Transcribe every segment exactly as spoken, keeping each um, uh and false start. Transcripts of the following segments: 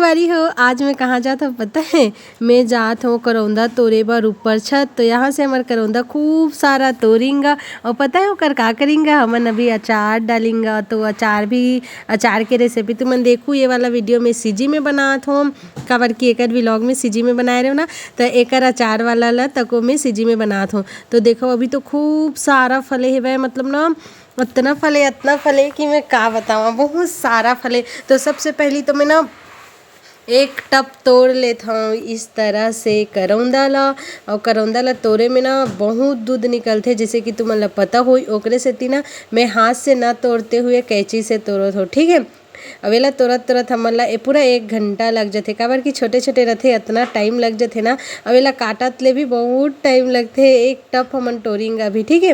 संगवारी हो, आज मैं कहाँ जात हूँ पता है? मैं जात हूँ करौंदा तोरे बर ऊपर छत। तो यहाँ से हमर करौंदा खूब सारा तोरिंगा। और पता है ओकर का करिंगा? हमन अभी अचार डालिंगा। तो अचार भी, अचार के रेसिपी तुमन देखू ये वाला वीडियो में सीजी में बनात हूँ, काबर कि एकर व्लॉग में सीजी में बनाए रहे हो ना, तो एकर अचार वाला ला तको मैं सीजी में बनात हूँ। तो देखो, अभी तो खूब सारा फले हेवय, मतलब ना, इतना फले, इतना फले कि मैं का बताऊँ, बहुत सारा फले। तो सबसे पहली तो मैं ना एक टब तोड़ लेत हूँ इस तरह से करौंदा ला। और करौंदा ला तोरे में ना बहुत दूध निकलथे, जैसे कि तुमन ला पता होई, ओकरे सेती ना मैं हाथ से ना तोड़ते हुए कैंची से तोड़त हूँ, ठीक है। अब एला तोरत तोरत हमन ला ए पूरा एक घंटा लग जथे, काबर कि छोटे छोटे रथे, इतना टाइम लग जथे ना। अब एला काटत ले भी बहुत टाइम लगथे। एक टप हमन टोरिंग अभी, ठीक है।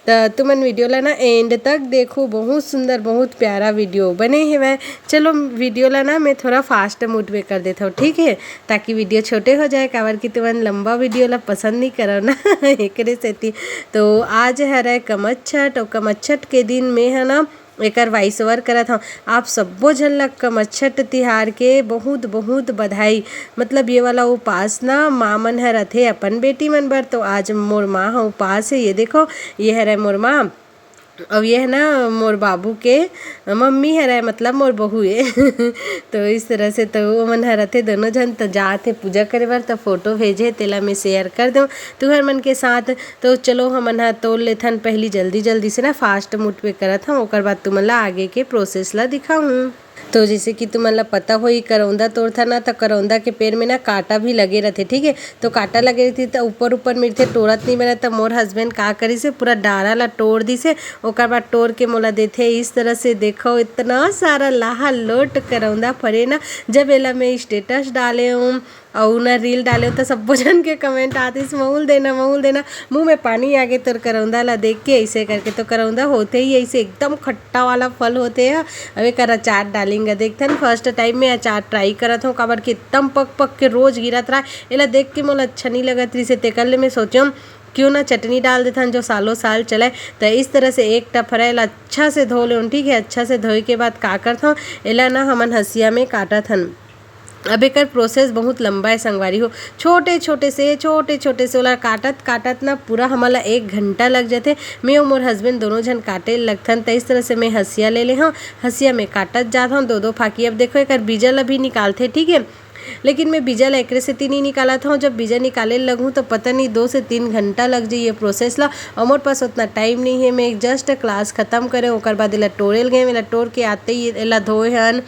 त तुमन वीडियो ला ना एंड तक देखो, बहुत सुंदर, बहुत प्यारा वीडियो बने हेवय। चलो, वीडियो ला ना मैं थोड़ा फास्ट मूड में कर देता हूँ, ठीक है, ताकि वीडियो छोटे हो जाए, काबर कि तुमन लंबा वीडियो ला पसंद नहीं करो ना एकरे सेती। तो आज हरय कमच्छट, और कमच्छट के दिन में है ना एकर वॉइस ओवर करत हव। आप सब्बो झन ला कमच्छट तिहार के बहुत बहुत बधाई। मतलब ये वाला उपास ना माँ मन ह रथे अपन बेटी मन बर, तो आज मोर माँ ह उपास है। ये देखो, ये हरय मोर माँ, अउ ये है ना मोर बाबू के मम्मी हरय, मतलब मोर बहू है। तो इस तरह से तो ओमन ह रथे दोनों झन, त जात हे पूजा करे बर, त फोटो भेजे, तेला मैं शेयर कर दूँ तुहर मन के साथ। तो चलो हमन ह तोड़ लेथन पहली जल्दी जल्दी से ना, फास्ट मूड पे करत हूँ, ओकर बाद तुमन ला आगे के प्रोसेस ला दिखाऊँ। तो जैसे कि तुमन ला पता होई, करौंदा तोड़थन ना, त करौंदा के पेड़ में ना कांटा भी लगे रथे, ठीक है। तो कांटा लगे रथे त ऊपर ऊपर मिलथे, टोरत नहीं बने। त मोर हस्बैंड का करिस हे, पूरा डारा ला टोर दिस हे, ओकर बाद टोर के मोला देथे। इस तरह से देखो, इतना सारा लाहा लोट करौंदा फरे ना। जब एला मैं स्टेटस डाले हूँ, अउ ना रील डाले हो, त सब्बो झन के कमेंट आतिस, "मउल देना, मउल देना।" मुंह में पानी आगे तोर करौंदा ला देख के, ऐसे करके। तो करौंदा होथे ही ऐसे एकदम खट्टा वाला फल होथे ह। अब एकर अचार डालिंगा, देखथन। फर्स्ट टाइम में अचार ट्राई करत हूँ, काबर कि एकदम पक पक के रोज गिरत रहा। एला देख के मोला अच्छा नहीं लगत रहिस हे, तेकर ले मैं सोचेंव क्यों ना चटनी डाल देथन, जो सालों साल चले। त इस तरह से एक टफरा एला अच्छा से धो लेवन, ठीक है। अच्छा से धोए के बाद का करथन, एला ना हमन हंसिया में काटत हन। अब एकर प्रोसेस बहुत लंबा है संगवारी हो। छोटे छोटे से, छोटे छोटे से ओला काटत काटत ना पूरा हमन ला एक घंटा लग जाथे। मैं अउ मोर हस्बैंड दोनों झन काटे लगथन। त इस तरह से मैं हंसिया ले ले हूँ, हंसिया में काटत जात हूँ दो दो फाकी। अब देखो, एकर बीजा ला भी निकालथे, ठीक है, लेकिन मैं बीजा ला एकरे सेती नहीं निकालत हूँ। जब बीजा निकाले लगूँ तो पता नहीं दो से तीन घंटा लग जाइए प्रोसेस ला, और मोर पास उतना टाइम नहीं है। मैं जस्ट क्लास खत्म करे, ओकर बाद एला टोरे ल गए, एला टोर के आते ही एला धोए हन,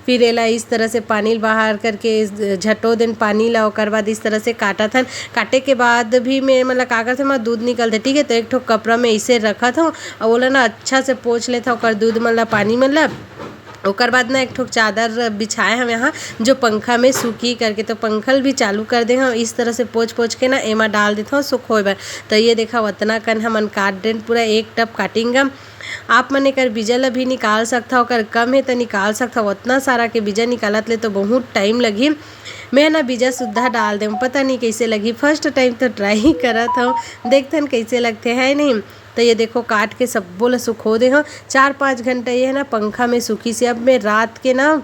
फिर एला इस तरह से पानी ल बाहर करके झटो देन पानी ला, ओकर बाद इस तरह से काटत हन। काटे के बाद भी मैं, मतलब, का करथे, मैं दूध निकलथे, ठीक है, तो एक ठो कपड़ा में इसे रखत हूँ और ओला ना अच्छा से पोंछ लेथव ओकर दूध मन ला, पानी मन ला। ओकर बाद ना एक ठो चादर बिछाए हवे यहाँ, जो पंखा में सूखी करके, तो पंखा ल भी चालू कर दे हव। इस तरह से पोंछ पोंछ के ना एमा डाल देथव सुखोए बर। तो ये देखा, उतना कन हमन काट देन, पूरा एक टब काटिंग। आप मन एकर बीजा ल भी निकाल सकथव, अगर कम हे त निकाल सकथव। उतना सारा के बीजा निकालत ले तो बहुत टाइम लगही। मैं ना बीजा सुद्धा डाल देम, पता नहीं कैसे लगही। फर्स्ट टाइम तो ट्राई करत हव, देखथन कैसे लगथे, है नहीं। तो ये देखो, काट के सब्बो ल सुखो दे हव। चार पाँच घंटा ये है ना पंखा में सूखी से। अब मैं रात के ना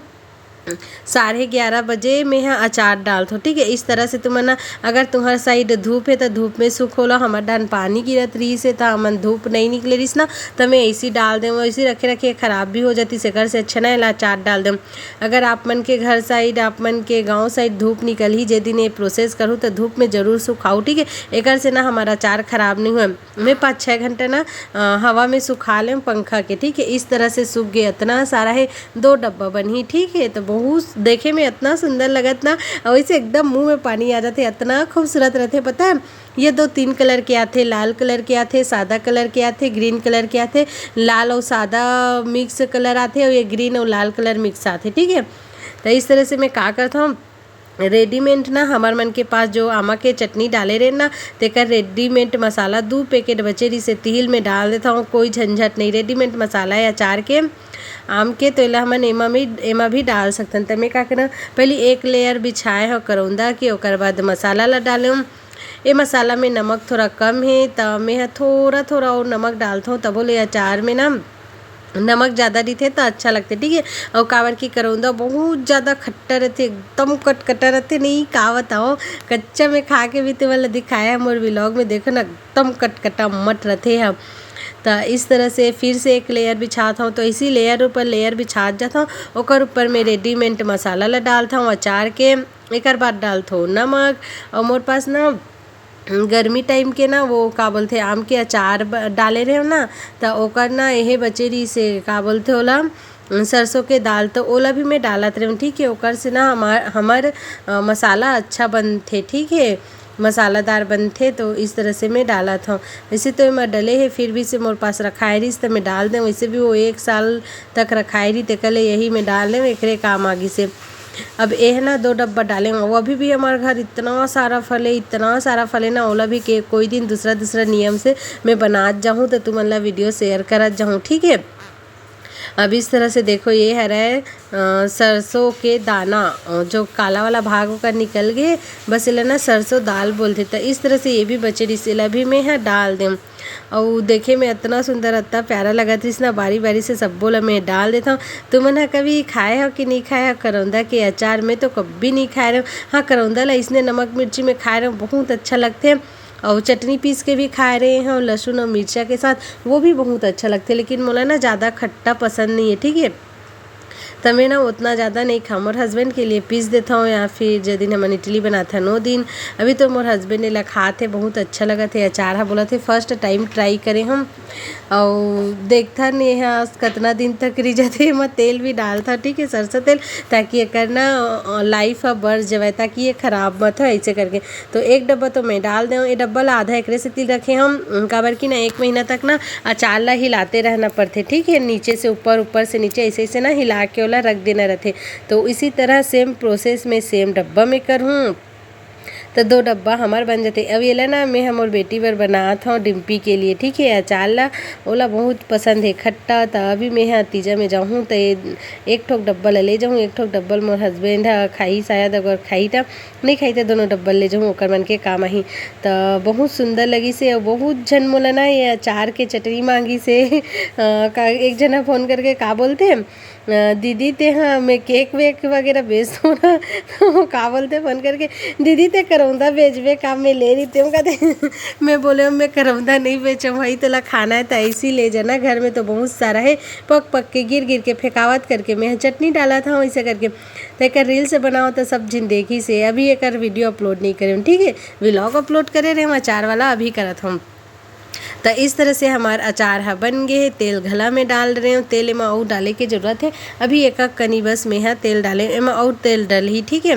साढ़े ग्यारह बजे में ह अचार डालथो, ठीक है। इस तरह से तुमन ना, अगर तुम्हार साइड धूप है तो धूप में सुखोला। हमर डान पानी गिरत रहिस है तो हमन धूप नहीं निकले रहिस ना, तो मैं ऐसी डाल देव, ऐसी रखे रखे खराब भी हो जाती, सेकर से अच्छा ना एला अचार डाल देव। अगर आप मन के घर साइड, आप मन के गांव साइड धूप निकलही, जे दिन ये प्रोसेस करू तो धूप में जरूर सुखाऊ, ठीक है। एकर से ना हमारा अचार खराब नहीं हुए। मैं पाँच छः घंटा ना, अ, हवा में सुखा लेम पंखा के, ठीक है। इस तरह से सूख गए, इतना सारा है, दो डब्बा बनही, ठीक है। तो बहुत देखे में इतना सुंदर लगत ना, और इसे एकदम मुंह में पानी आ जाते, इतना खूबसूरत रहते, पता है। ये दो तीन कलर के आते, लाल कलर के आते, सादा कलर के आते, ग्रीन कलर के आते, लाल और सादा मिक्स कलर आते, और ये ग्रीन और लाल कलर मिक्स आते, ठीक है। तो इस तरह से मैं का करता हूँ, रेडीमेड ना, हमर मन के पास जो आमा के चटनी डाले रहे ना, तेकर रेडीमेड मसाला दू पैकेट बचे रहिसे, तिहिल में डाल देता हूँ, कोई झंझट नहीं। रेडीमेड मसाला है अचार के, आम के, तो एला हमन एमा में, एमा भी डाल सकथन। त मैं का करना, पहले एक लेयर बिछाए हो करौंदा के, ओकर बाद मसाला ला डाले हूँ। ए मसाला में नमक थोड़ा कम है, त मैं ह थोड़ा थोड़ा और नमक डालता हूँ, तबो ले अचार में ना नमक ज़्यादा रहिथे त अच्छा लगथे, ठीक है। और काबर कि करौंदा बहुत ज़्यादा खट्टा रहथे, एकदम कटकटा रहथे, नहीं का बताओ। कच्चा में खा के भी ते वाला दिखाया है मोर व्लॉग में, देखो ना, एकदम कटकटा मट रहथे हम। तो इस तरह से फिर से एक लेयर बिछात हूँ। तो इसी लेयर ऊपर लेयर बिछात जात हूँ, ओकर ऊपर में रेडीमेड मसाला ला डालत हूँ, अचार के। एकर बाद डालत हूँ नमक। और मोर पास ना गर्मी टाइम के ना वो का बोलथे, आम के अचार ब-, डाले रहे ना, त ओकर ना एहे बचे रहिसे, का बोलथे ओला, सरसों के दाल, तो ओला भी मैं डालत रहे, ठीक है। ओकर से ना हमार हमर अ, मसाला अच्छा बनथे, ठीक है, मसालादार बनथे। तो इस तरह से मैं डालत हूँ। वैसे तो एमा डले है, फिर भी से मोर पास रखाए रहिस त मैं डाल दें। वैसे भी वो एक साल तक रखाए रही, तेकर ले यही मैं डाल दें, एकरे काम आगी से। अब एह ना दो डब्बा डाले हूँ। वो अभी भी हमारे घर इतना सारा फले, इतना सारा फले ना, ओला भी के कोई दिन दूसरा दूसरा नियम से मैं बनात जाहूँ, तो तुमन ला वीडियो शेयर करत जाहूँ, ठीक है। अब इस तरह से देखो, ये हरे अ, सरसों के दाना, अ, जो काला वाला भाग ओकर निकल गए, बस एला ना सरसों दाल बोलथे। तो इस तरह से ये भी बचे रहिस, एला भी मैं ह डाल देम। अउ देखे में इतना सुंदर, इतना प्यारा लगत रहिस ना, बारी बारी से सब्बो ला मैं डाल देथव। तुमन ह कभी खाए हो कि नहीं खाए हो करौंदा के अचार? मैं तो कभी नहीं खाए रहे। हाँ, करौंदा ला इसने नमक मिर्ची में खाए रहे, बहुत अच्छा लगथे। और चटनी पीस के भी खाए रहे हैं, और लहसुन और मिर्चा के साथ, वो भी बहुत अच्छा लगथे। लेकिन मोला ना ज़्यादा खट्टा पसंद नहीं है, ठीक है। त मैं ना उतना ज़्यादा नहीं खाऊँ, मोर हस्बैंड के लिए पीस देता हूँ, या फिर जे दिन हमन इडली बनाते हैं, वो दिन। अभी तो मोर हस्बैंड एला खात है, बहुत अच्छा लगत है अचार हा, बोलत है फर्स्ट टाइम ट्राई करे हम। और देखता नहीं है कतना दिन तक रिझत है, मैं तेल भी डालता, ठीक है, सरसों तेल, ताकि एकर ना लाइफ हा बढ़ जाए, ताकि ये खराब मत हो, ऐसे करके। तो एक डब्बा तो मैं डाल दें, ये डब्बा ला आधा एकरे सेती रखे हम, काबर कि ना एक महीना तक ना अचार ला हिलाते रहना पड़थे, ठीक है, नीचे से ऊपर, ऊपर से नीचे, ऐसे ऐसे ना हिला के ओला रख देना रहथे। तो इसी तरह सेम प्रोसेस में सेम डब्बा में करहूँ, तो दो डब्बा हमार बन जाथे। अब एला ना मैं हमर बेटी बर बनात हूँ, डिम्पी के लिए, ठीक है, अचार ला। ओला बहुत पसंद है खट्टा। तो अभी मैं ह तीजा में जाहूँ तो ये एक ठोक डब्बा ला ले जाहूँ, एक ठोक डब्बा ल मोर हस्बैंड ह खाही शायद, अगर खाही त नहीं खाही त दोनों डब्बा ल ले जाहूँ, ओकर मन के काम आही। त बहुत सुंदर लगिस हे, अउ बहुत झन मोला ना ये अचार के चटनी मांगिस हे। अ, का, एक झन ह फोन करके का बोलथे, अ, "दीदी ते ह मैं केक वेक वगैरह बेचथों ना।" का बोलथे फोन करके, "दीदी ते करौंदा बेचबे का, मैं ले रहितेंव," कथे। मैं बोले, "मैं करौंदा नहीं बेचंव भाई, तोला खाना है त ऐसी ले जाना, घर में तो बहुत सारा है, पक पक के गिर गिर के फेंकावत करके मैं ह चटनी डालत हंव," ऐसे करके। त एकर रील्स बनाओ त सब झिन देखिस हे। अभी एकर वीडियो अपलोड नहीं करे हंव, ठीक है, व्लॉग अपलोड करे रहे हंव अचार वाला, अभी करत हंव। त इस तरह से हमार अचार ह बन गे हे। तेल घला में डाल रहे हंव, तेल एमा अउ डाले के जरूरत है। अभी एक कनी बस में ह तेल डाले, एमा अउ तेल डलही, ठीक है।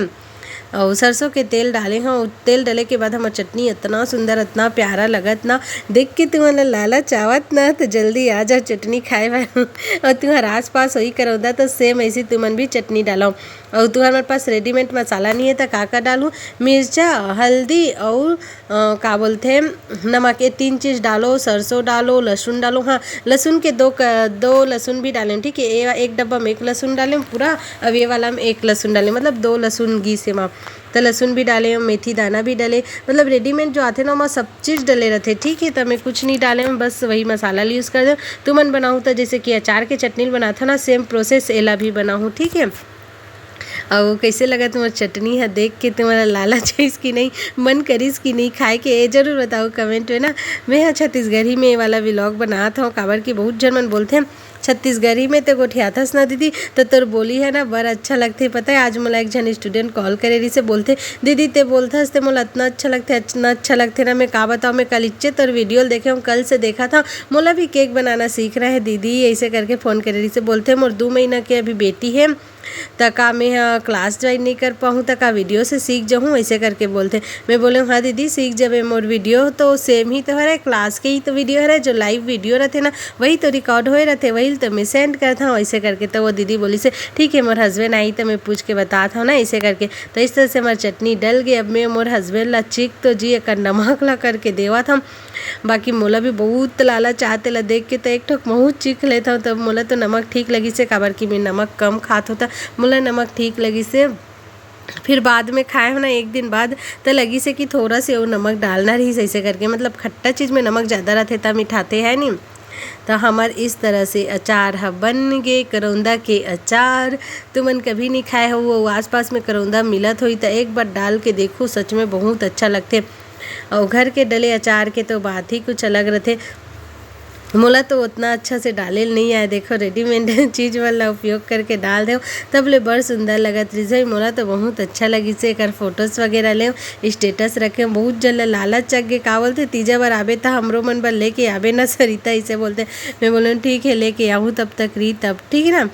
अउ सरसों के तेल डाले हंव, तेल डले के बाद हमर चटनी इतना सुंदर, इतना प्यारा लगत ना, देख के तुमन ला लालच आवत ना, त जल्दी आ जाओ चटनी खाए बर। अउ तुहर आसपास होई करौंदा, त सेम ऐसी तुमन भी चटनी डालो। अउ तुहर मन पास रेडीमेड मसाला नहीं है, त का का डालूं? मिर्चा, हल्दी अउ, अ, का बोलथे, नमक, ये तीन चीज डालो, सरसों डालो, लहसुन डालो। हाँ, लहसुन के दो क-, दो लहसुन भी डालें, ठीक है। ये एक डब्बा में एक लहसुन डालें पूरा, अब ये वाला में एक लहसुन डालें, मतलब दो लहसुन गीस एमा। त लहसुन भी डाले, मेथी दाना भी डाले, मतलब रेडीमेड जो आथे ना, ओमा सब चीज डले रहथे, ठीक है। त मैं कुछ नहीं डाले हंव, बस वही मसाला ला यूज कर देंव। तुमन बनाहू त जैसे कि अचार के चटनी ल बनाथा ना, सेम प्रोसेस एला भी बनाहू, ठीक है। अउ कैसे लगत मोर चटनी ह देख के, तुमन ला लालच आइस कि नहीं, मन करिस कि नहीं खाए के, ये जरूर बताओ कमेंट में ना। मैं ह छत्तीसगढ़ी में ये वाला व्लॉग बनात हंव, काबर कि बहुत झन मन बोलथे, "छत्तीसगढ़ी में ते गोठियाथस ना दीदी, त तोर बोली है ना बड़ अच्छा लगथे।" पता है, आज मोला एक झन स्टूडेंट कॉल करे रहिस हे, बोलथे, "दीदी ते बोलथस ते मोला इतना अच्छा लगथे, इतना अच्छा लगथे ना, मैं का बताओ, मैं कलिच्चे तोर वीडियो ल देखे हंव, कल से देखत हंव, मोला भी केक बनाना सीखना है दीदी," ऐसे करके फोन करे रहिस हे। बोलथे, "मोर दू महीना के अभी बेटी है, त का मैं ह क्लास ज्वाइन नहीं कर पाहूँ, त का वीडियो से सीख जाहूँ?" ऐसे करके बोलथे। मैं बोले, "हाँ दीदी, सीख जाबे, मोर वीडियो तो सेम ही तो हरे, क्लास के ही तो वीडियो हरे, जो लाइव वीडियो रहथे ना, वही तो रिकॉर्ड होए रहथे, वही ल तो मैं सेंड करत हंव," ऐसे करके। तो वो दीदी बोलिस हे, "ठीक है, मोर हस्बैंड आही त मैं पूछ के बतात हंव ना," ऐसे करके। तो इस तरह से हमार चटनी डल गई। अब मैं मोर हस्बैंड ला चीख तो जी एकर नमक ला करके देवत हंव, बाकी मोला भी बहुत लालच आथे, ला देख के तो एक ठोक महूँ चीख लेत हंव। तब मोला तो नमक ठीक लगिस हे, काबर कि मैं नमक कम खात हंव, त मोला नमक ठीक लगिस हे। फिर बाद में खाए हंव ना, एक दिन बाद, त लगिस हे कि थोड़ा से वो नमक डालना रहिस, ऐसे करके, मतलब खट्टा चीज में नमक ज्यादा रहथे, त मिठाथे है नी। तो हमर इस तरह से अचार ह बन गे, करौंदा के अचार। तुमन कभी नहीं खाए हो, वो आसपास में करौंदा मिलत होई तो एक बार डाल के देखो, सच में बहुत अच्छा लगथे। और घर के डले अचार के तो बात ही कुछ अलग रहथे। मोला तो उतना अच्छा से डाले ल नहीं आए, देखो रेडीमेड चीज मन ला उपयोग करके डाल देव, तब ले बड़ सुंदर लगत रिहिस भाई। मोला तो बहुत अच्छा लगिस हे, एकर फोटोज वगैरह लेव, स्टेटस रखेव। बहुत जन ला लालच जग गे, का बोलथे, तीजा बर आबे त हमरो मन बर लेके आबे ना सरिता, इसे बोलथे। मैं बोलेव ठीक है, लेके आहूँ तब तक री तब, ठीक है ना।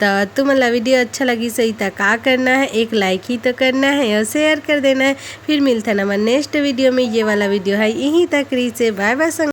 त तुमन ला वीडियो अच्छा लगिस हे त का करना है, एक लाइक ही तो करना है और शेयर कर देना है। फिर मिलथन हमर नेक्स्ट वीडियो में। ये वाला वीडियो है यहीं तक री से, बाय बाय संग।